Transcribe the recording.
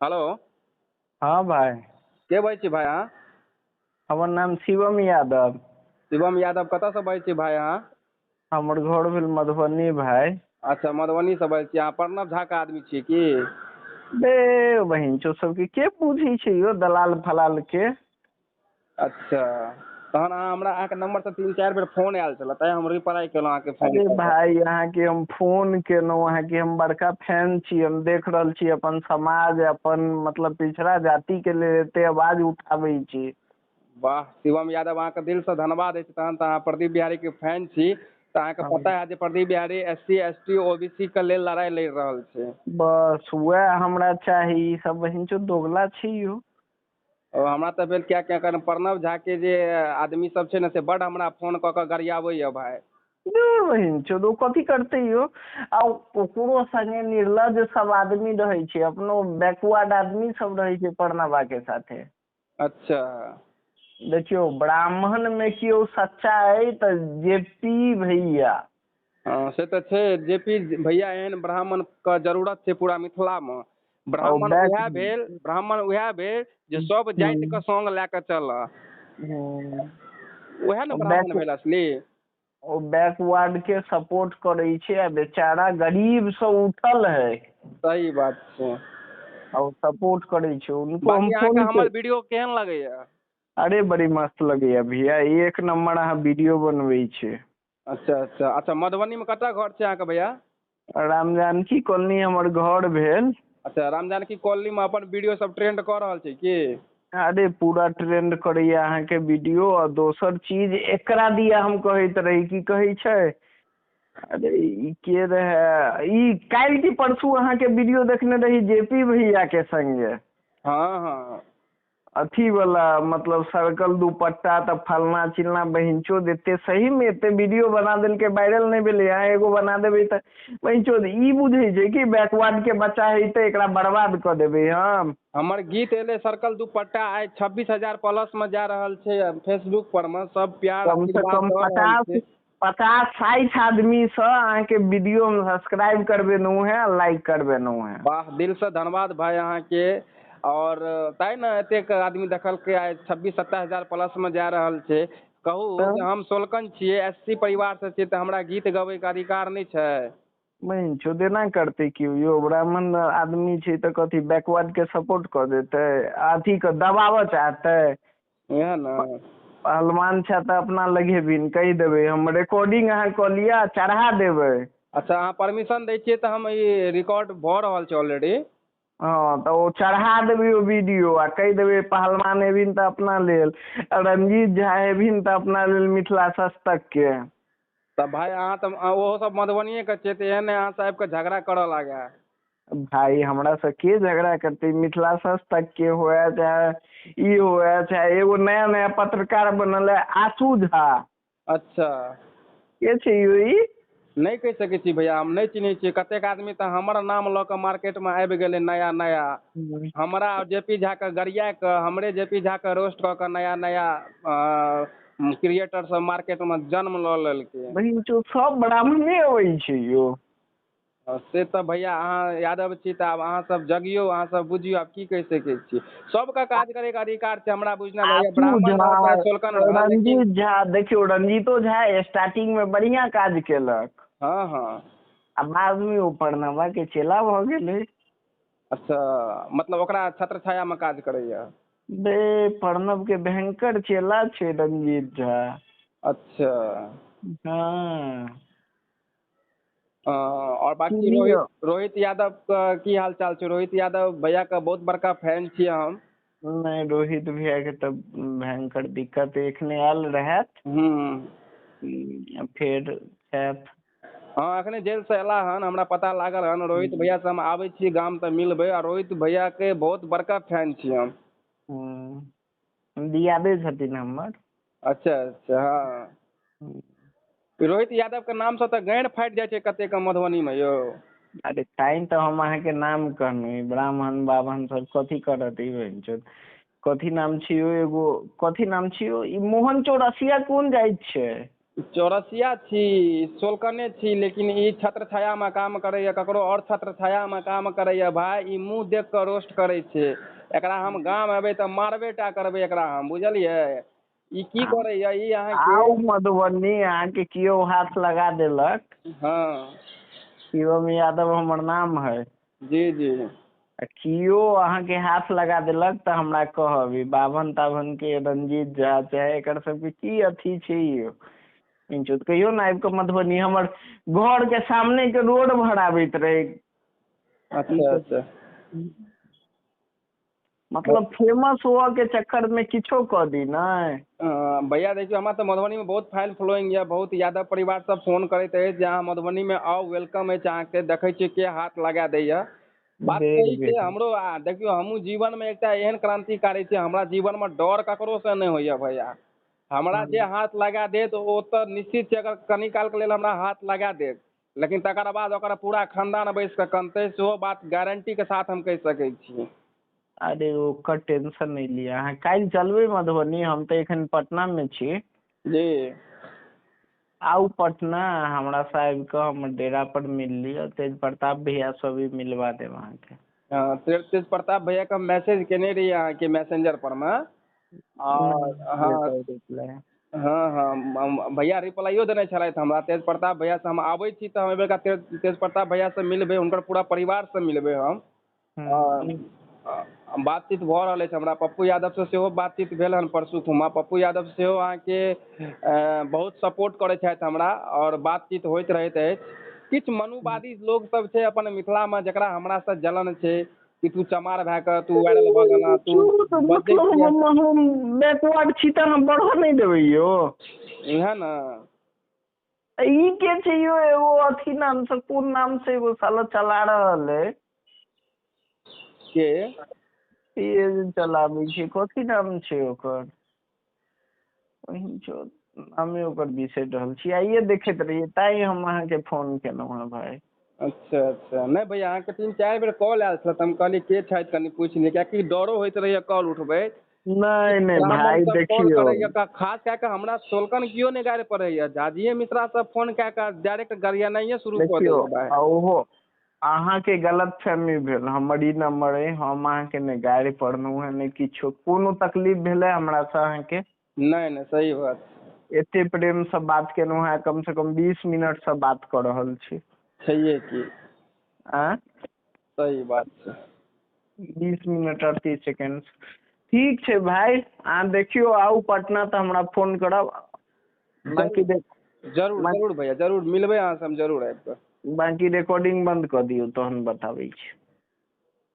Hello. हाँ भाई। के बजै छी भाई अहाँ? हमर नाम शिवम यादव। शिवम यादव, कतऽसँ बजै छी भाई अहाँ? हमर घर भेल मधुबनी भाई। अच्छा, मधुबनीसँ बजै छी। अहाँ प्रणव झा के आदमी छियै की? बे बहिन चो सबके के पूछै छै यो दलाल फलाल के। अच्छा, तहन अहाँ हमरा अहाँके नम्बरसँ 3-4 बेर फोन आयल छलै, तैं हम रिप्लाई केलहुँ अहाँके फोन। अरे भाई, अहाँके हम फोन केलहुँ, अहाँके हम बड़का फैन छी। हम देख रहल छी अपन समाज, अपन मतलब पिछड़ा जाति के लेल एते आवाज उठाबै छी। वाह शिवम यादव, अहाँके दिलसँ धन्यवाद अछि। तहन तऽ अहाँ प्रदीप बिहारी के फैन छी तऽ अहाँके पता है जे Pradeep Bihari S C S T O B C के लेल लड़ाई लड़ि रहल छै। बस वएह हमरा चाही। ई सब बहिन चो दोगला छै यो। हमरा तऽ भेल कियाकि एखन प्रणव झा के जे आदमी सब छै ने से बड हमरा फोन कऽ कऽ गरियाबैया भाय। बहिन चोद, ओ कथी करतै यो? आ ओकरो संगे निर्लज सब आदमी रहै छै, अपनो बैकवर्ड आदमी सब रहै छै प्रणवा के साथे। अच्छा, देखियौ ब्राह्मण में केओ सच्चा अइ तऽ जे पी भैया। हँ से तऽ छै, जे पी भैया एहन ब्राह्मण के जरूरत छै पूरा मिथिला मे। ब्राह्मण उएह भेल, ब्राह्मण उएह भेल जे सब जाति के संग लए कऽ चलऽ, उएह ने ब्राह्मण भेल असली। ओ बैकवर्ड के सपोर्ट करै छै आ बेचारा गरीब से उठल है। सही बात छै, आ सपोर्ट करै छै उनको। हम फोन, हमर वीडियो केहन लगैया? अरे बड़ी मस्त लगैया भैया, एक नंबर अहाँ वीडियो बनबै छै। अच्छा अच्छा अच्छा, मधुबनी में कतऽ घर छै अहाँके भैया? राम जानकी कॉलोनी हमर घर भेल। अच्छा, राम जानकी कॉलोनी में अपन वीडियो सब ट्रेंड कऽ रहल छै की? अरे पूरा ट्रेंड करैया अहाँके वीडियो। और दोसर चीज एकरा दिया हम कहैत रही, की कहै छै, अरे ई के रहे, ई काल्हि की परसू अहाँके वीडियो देखने रही जेपी भैया के संगे। हाँ हाँ, अथी वाला मतलब सर्कल दुपट्टा तऽ फलना चिलना बहिनचोद एते सही में एते वीडियो बना देलकै, वायरल नहि भेलै। अहाँ एगो बना देबै तऽ बहिनचोद ई बुझै छै कि बैकवर्ड के बच्चा है तऽ एकरा बर्बाद कऽ देबै हम। हमर गीत एलै सर्कल दुपट्टा, आइ 26,000 प्लस में जा रहल छै फेसबुक पर में, सब प्यार कम से कम 50-60 आदमी से अहाँके वीडियो में सब्सक्राइब करबेलहुँ है, लाइक करबेलहुँ है। वाह, दिल से धन्यवाद भाई अहाँके। और तैं ने एतेक आदमी देखलकै, आइ 26-27 हजार प्लस में जा रहल छै। कहू हम सोलकन छियै, एस सी परिवार से छियै, तऽ हमरा गीत गबै के अधिकार नहि छै? बहिन चोद एना करतै केओ यो? ब्राह्मण आदमी छै तऽ कथी बैकवर्ड के सपोर्ट कऽ देतै, अथी के दबाबऽ चाहतै? इएह ने पहलवान छै तऽ अपना लगेबिन, कहि देबै हम रिकॉर्डिंग अहाँ कऽ लिअ, चढ़ा देबै। अच्छा, अहाँ परमिशन दै छियै तऽ हम ई रिकॉर्ड भऽ रहल छै ऑलरेडी। हाँ तऽ ओ चढ़ा देबै ओ वीडियो आ कहि देबै पहलवान हेबिन तऽ अपना लेल, रंजीत झा हेबिन तऽ अपना लेल मिथिला सस्तक के। तऽ भाई अहाँ तऽ ओहो सब मधुबनिये के छियै, तऽ एहन अहाँ सब आबि कऽ झगड़ा करऽ लागे। भाई हमरा से के झगड़ा करतै? मिथिला सस्तक के हुए चाहे ई हुए चाहे एगो नया नया पत्रकार बनल है आशू झा। अच्छा, के छै यो ई? नहि कहि सकै छी भैया, हम नहि चिन्है छियै। कतेक आदमी तऽ हमर नाम लऽ कऽ मार्केटमे आबि गेलै नया नया, हमरा जे पी झा के गरिया कऽ, हमरे जे पी झा के रोस्ट कऽ कऽ नया नया क्रिएटर सब मार्केटमे जन्म लऽ लेलकै। बहिन चो सब ब्राह्मणे अबै छै यो। से तऽ भैया अहाँ यादव छी तऽ आब अहाँ सब जगियौ, अहाँ सब बुझियौ, आब की कहि सकै छी। सबके काज करैके अधिकार छै हमरा बुझना। ब्राह्मण रंजीत झा देखियौ, रंजीतो झा स्टार्टिंग में बढ़िया काज केलक। हाँ हाँ, आ बाद में ओ प्रणवा के चेला भऽ गेलै। अच्छा, मतलब ओकरा छत्र छाया में काज करैया? बे प्रणव के भयंकर चेला छै रंजीत झा। अच्छा, हाँ। और बाकी रोहित यादव के की हाल चाल छै? रोहित यादव भैया के बहुत बड़का फैन छियै हम। नहीं, रोहित भैया के तऽ भयंकर दिक्कत एखने आयल रहत। फेर हाँ, अखने जेल से एला हन, हमरा पता लागल हन। रोहित भैया से हम आबै छी गाम तऽ मिलबै। आ रोहित भैया के बहुत बड़का फैन छी हम। दियादे छथिन हमर। अच्छा अच्छा, हाँ। रोहित यादव के नाम से तऽ गाँडि फाटि जाइ छै कतेक मधुबनी में यौ। अरे तैं तऽ हम अहाँके नाम कहलहुँ, ब्राह्मण बाभन सब कथी करत ई बहिन चोद? कथी नाम छियौ एगो, कथी नाम छियौ ई मोहन चौरसिया कोन जाइत छै? चौरसिया छी, सोलकने छी, लेकिन ई छत्र छायामे काम करैया, ककरो आओर छत्र छायामे काम करैया। भाय ई मुँह देख कऽ रोस्ट करै छै। एकरा हम गाम एबै तऽ मारबे टा करबै एकरा हम, बुझलियै? ई की करैया ई अहाँके? आउ मधुबनी, अहाँके केओ हाथ लगा देलक। हँ, शिवम यादव हमर नाम है। जी जी। आ केओ अहाँके हाथ लगा देलक तऽ हमरा कहब। ई बाभन ताभन के रंजीत झा चाहे एकर सबके की अथी छै यौ? कहियो ने आबि कऽ मधुबनी हमर घर के सामने के रोड भराबैत रहे। अच्छा अच्छा। मतलब फेमस हुअ के चक्कर में किछो कऽ दी ने। भैया देखियौ, हमरा तऽ मधुबनीमे बहुत फैन फॉलोइंग यऽ, बहुत यादव परिवार सब फोन करैत अछि जे अहाँ मधुबनीमे आउ, welcome अछि अहाँके। देखै छियै के हाथ लगा दैया। बात सही छै हमरो। आ देखियौ, हमहूँ जीवनमे एकटा एहन क्रान्तिकारी छी, हमरा जीवनमे डर ककरोसँ नहि होइया भैया। हमरा जे हाथ लगा देत ओ तऽ निश्चित छै, अगर कनी कालके लेल हमरा हाथ लगा देत, लेकिन तकर बाद ओकर पूरा खानदान बैस कऽ कनतै, सेहो बात गारंटीके साथ हम कहि सकै छी। अरे ओकर टेंशन नहि लिअ, अहाँ काल्हि चलबै मधुबनी, हम तऽ एखन पटना मे छी। जी। आउ पटना, हमरा से आबि कऽ हमर डेरा पर मिल लिअ, तेज प्रताप भैया सब भी मिलवा देब अहाँके। हँ, तेज प्रताप भैयाके हम मैसेज केने रहियै अहाँके मैसेंजर पर मे। और हँ हँ हँ, भैया रिप्लाइयो देने छलथि हमरा। तेज प्रताप भैया से हम आबै छी तऽ हम एहिबेरका तेज प्रताप भैया से मिलबै, हुनकर पूरा परिवार से मिलबै हम। बातचीत भऽ रहल अछि हमरा। पप्पू यादवसँ सेहो बातचीत भेल हन परसू खुमा। पप्पू यादव सेहो अहाँके बहुत सपोर्ट करै छथि हमरा, आओर बातचीत होइत रहैत अछि। किछु मनुवादी लोक सब छै अपन मिथिलामे जकरा हमरासँ जलन छै कि तू चमार भए कऽ तू वायरल भऽ गेला, तू मतलब बैकवर्ड छी तऽ हम बढ़ऽ नहि देबै यौ। इएह ने। ई के छै यौ? एगो अथी नाम से, कोन नाम से एगो साला चला रहल है के पेज चलाबै छै, कथी नाम छै ओकर? नामे ओकर बिसरि रहल छी। आइये देखैत रहियै ताहि हम अहाँके फोन केलहुँ हेँ भाय। अच्छा अच्छा। नहि भैया, अहाँके 3-4 बेर कॉल आयल छल तऽ हम कहलियै के छथि कनि पूछि लियै, कियाकि डरो होइत रहैया कॉल उठबैत। नहि नहि भाय, देखियौ खास कए कऽ हमरा सोलकन केओ नहि गारि पड़ैया, झाजीए मिश्रा सब फोन कए कऽ डायरेक्ट गरियेनाइये शुरू कऽ देलक भाय। ओहो अहाँके गलत फहमी भेल, हमर ई नंबर अइ, हम अहाँके नहि गारि पढ़लहुँ हेँ नहि किछो। कोनो तकलीफ भेलै हमरासँ अहाँके? नहि नहि, सही बात। एते प्रेमसँ बात केलहुँ हेँ, कम से कम 20 मिनटसँ बात कऽ रहल छी। छैहे की? आँय, सही बात छै। 20 मिनट 38 सेकेंड। ठीक छै भाय, अहाँ देखियौ आउ पटना तऽ हमरा फोन करब। बाकी जरूर जरूर भैया, जरूर मिलबै अहाँसँ हम, जरूर आबि कऽ। बाकी रिकॉर्डिंग बंद कऽ दियौ तहन बताबै छी।